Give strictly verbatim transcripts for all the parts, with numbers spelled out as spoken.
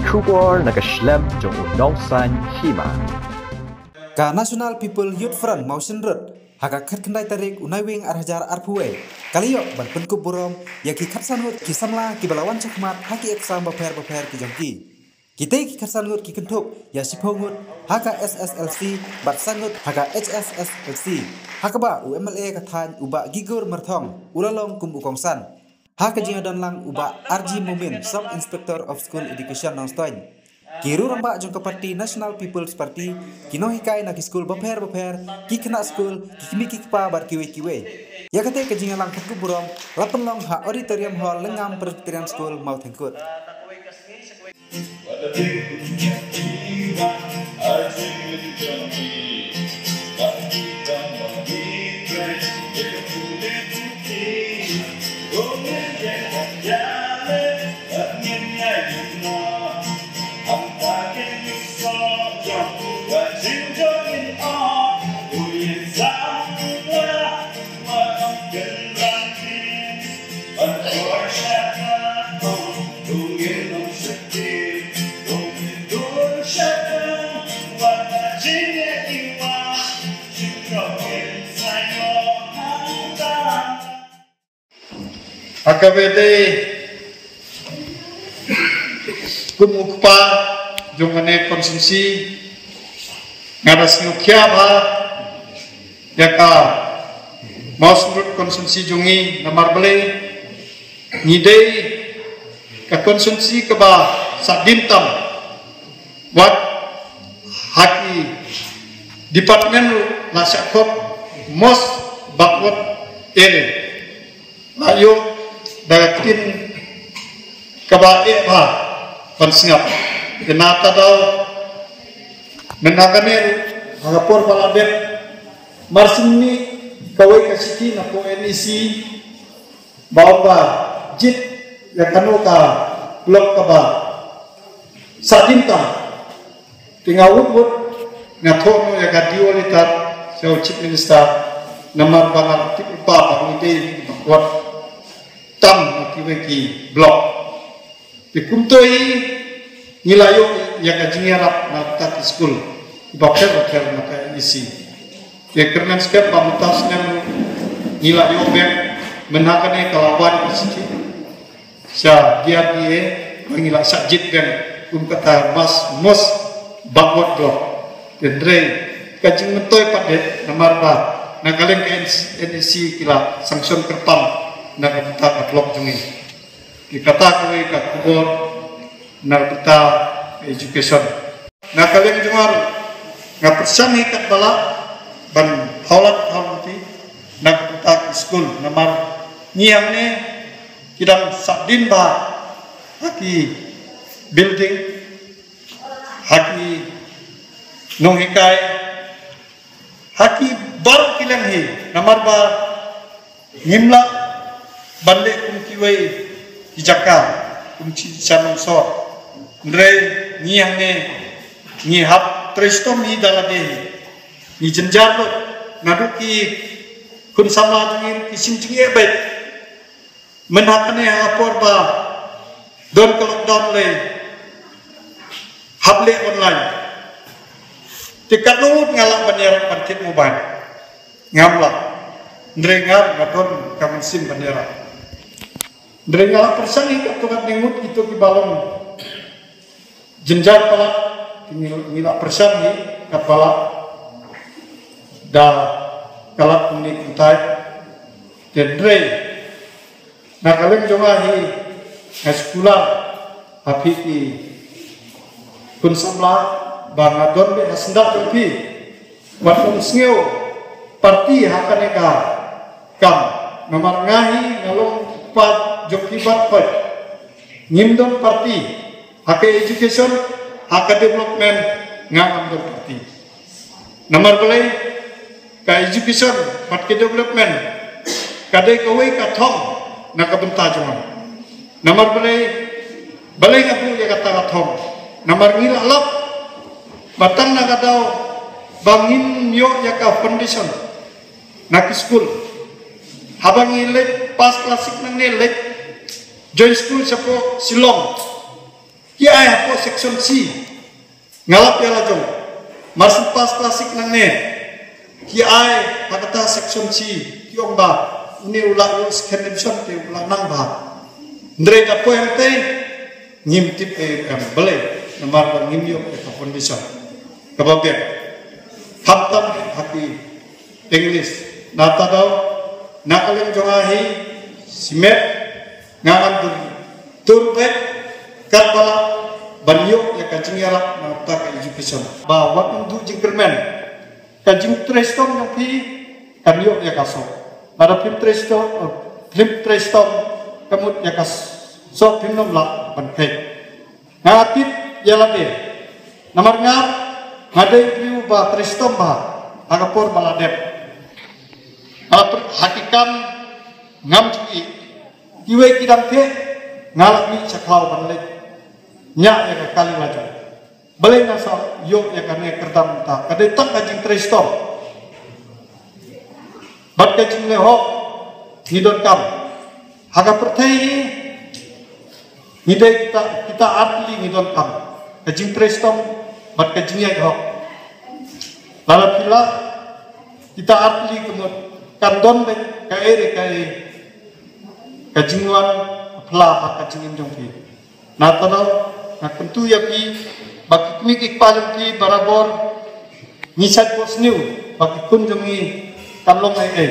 Khubor na ka shlem jong u nongsan hima. Ka National People Youth Front Mawshynrut ha ka khatkhyndai tarik u Naiwieng ar hajar arphew wei ka la ïoh ban pynkup burom ïa ki khatsan ngut ki samla kiba la wan shakhmat ha ki exam bapher bapher ki jong ki. Kitei ki khatsan ngut ki kynthup ïa shiphew ngut ha ka S S L C bad san ngut ha ka H S S L C, ha kaba u M L A ka thaiñ u Bah Gigur Marthong u la long kum u kongsan. Ha ka jingïadon lang u Bah R G Momin, Sub Inspector of School Education Nongstoiñ, ki rangbah jong ka party National People's Party, ki nonghikai na ki skul bapher bapher, ki khynnah skul, ki kmie ki kpa bad kiwei kiwei. Ïa katei ka jingïalang pynkup burom la pynlong ha Auditorium Hall Lyngngam Presbyterian School, Mawthengkut. Ha kaba ïadei kum u kpa jong kane ka constituency, nga da sngewkhia bha ïa ka Mawshynrut constituency jong ngi, namar balei, ngi dei ka constituency kaba sahdien tam, wat ha ki department ruh la shah khot most backward area. La ïoh da ka ktien kaba eh bha ban sngap. Te na kata daw, mynta kane ruh ha ka por ba la dep, mar shu mih kawei ka shithi na ka N E C ba ong ba jied ïa kano ka block kaba sahdien tam. Te nga wut wut nga thoh noh ïa ka D O letter sha u Chief Minister, namar ba nga tip ba ngi dei backward tam na kiwei ki block. Te kumta hi ngi la ïoh ïa ka jingïarap na ka bynta ki skul bapher bapher na ka N E C. Te kyrmen skhem ba mynta snem ngi la ïoh beng, mynta kane ka la wan ka shithi sha D R D A ba ngi la shah jied beng kum kata most, most backward block. Hynrei ka jingmyntoi pat de namar ba na ka liang ka N E C ki la sanction kyrpang na ka bynta ka block jong ngi. Ki kata kawei ka khubor na ka bynta education. Na ka liang jong nga ruh nga pyrshang hi katba lah ban phaw lad phaw lynti na ka bynta ki skul, namar ngi hangne ki dang sahdien bha ha ki building, ha ki nonghikai, ha ki baroh ki liang hi, namar ba ngim lah ban leh kum kiwei ki jaka kum shi sha Nongsoh. Hynrei ngi hangne ngi hap trei shitom hi da lade hi. Ngi jynjar lut, naduh ki khun samla jong ngi ruh ki shim jingeh beit. Mynta kane ha por ba don ka lockdown lei, hap leh online. Te katno ngut nga lah ban ïarap ban thied mobile? Ngam lah. Hynrei nga nga don ka mynsiem ban ïarap. Hynrei nga lah pyrshang hi katto katne ngut kito kiba long jynjar palat, te ngi, ngi lah pyrshang hi katba lah da ka lad kumne kumtai. Te hynrei na ka liang jong nga hi, nga shu kular ha phi ki khun samla ba nga don beit ha syndah jong phi. Wat ym sngew party ha kane ka kam. Namar nga hi nga long u kpa jong phi baroh. Ngim don party. Ha ka education, ha ka development, nga ngam don party. Namar balei, ka education bad ka development ka dei kawei ka thong na ka bynta jong nga. Namar balei, balei nga buh ïa kata ka thong? Namar ngi la lap ba tang na ka daw ba ngim ïoh ïa ka foundation na ki skul. Haba ngi leit pass class six nangne, leit join skul shapoh Shillong. Ki ai hapoh section C. Nga lap ïa la jong. Mar shu pass class six nangne. Ki ai ha kata section C. Ki ong ba une u la ïoh second division te u la nang bha. Hynrei da poi hangtei ngim tip ei em balei. Namar ba ngim ïoh ïa ka foundation kaba biang. Khamtam ha ki English. Nangta daw na ka liang jong nga hi, shimet nga ngan dur, dur beit katba lah ban ïoh ïa ka jingïarap na ka bynta ka education. Ba wat ym duh jingkyrmen, ka jingtrei shitom jong phi kan ïoh ïa ka soh. Lada phim trei shitom, eh, phim trei shitom, ka mut ïa ka soh phim nym lah ban kheit. Nga tip ïa lade. Namar nga, nga dei u briew ba trei shitom bha ha ka por ba la dep. Ha la pr-, ha ki kam ngam ju ïeh. Kiwei ki dang theh, nga la mih sha khlaw ban leit ñiah ïa ka kali la jong. Balei nga sa ïoh ïa kane ka kyrdan mynta? Ka dei tang ka jingtrei shitom bad ka jingleh hok ngi donkam. Ha ka pyrthei ngi dei kita, kita artylli ngi donkam: ka jingtrei shitom bad ka jingïaid hok. Lada phi lah kita artylli, ka mut kan don beit kaei re kaei ka jingwan pla ha ka jingim jong phi. Nangta daw nga kyntu ïa phi ba ki kmie ki kpa jong phi barabor ngi shait buh sniew ba ki khun jong ngi kan long ei ei.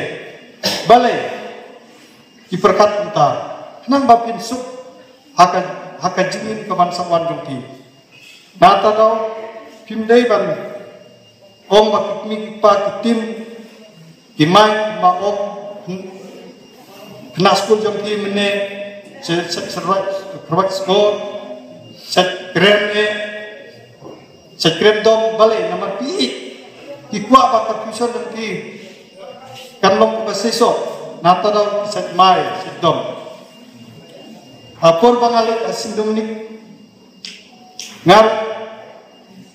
Balei? Ki pyrkhat kumta khnang ba phin suk ha ka, ha ka jingim ka ban sa wan jong phi. Nangta daw phim dei ban ong ba ki kmie ki kpa ki tim ki mai ba ong khynnah skul jong phi mynne sa, sa, sa kyrwat, kyrwat skor, sa kren eh, sa kren dom. Balei? Namar phi ki kwah ba ka future jong phi kan long ba seisoh. Nangta daw ki sa mai sa dom. Ha por ba nga leit ha Saint Dominic nga ruh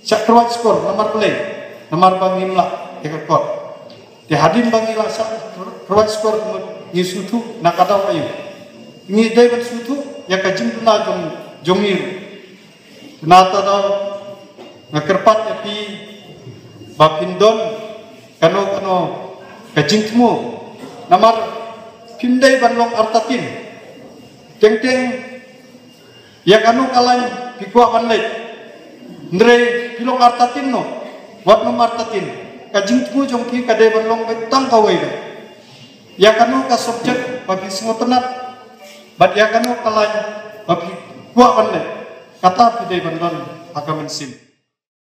sa kyrwat skor. Namar balei? Namar ba ngim lah ïa ka kot. Te hadien ba ngi lah sa kyrwat skor, ngi sngewthuh na ka daw aïu? Ngi dei ban sngewthuh ïa ka jingduna jong, jong ngi ruh. Nangta daw nga kyrpad ïa phi ba phin don kano kano ka jingthmu. Namar phim dei ban long artatien. Teng teng ïa kano ka lain phi kwah ban leit. Hynrei phi long artatien noh, wat nym artatien. Ka jingthmu jong phi ka dei ban long beit tang kawei beit. Ïa kano ka subject ba phi sngewtynnat bad ïa kano ka lain ba phi kwah ban leit, kata phi dei ban don ha ka mynsiem.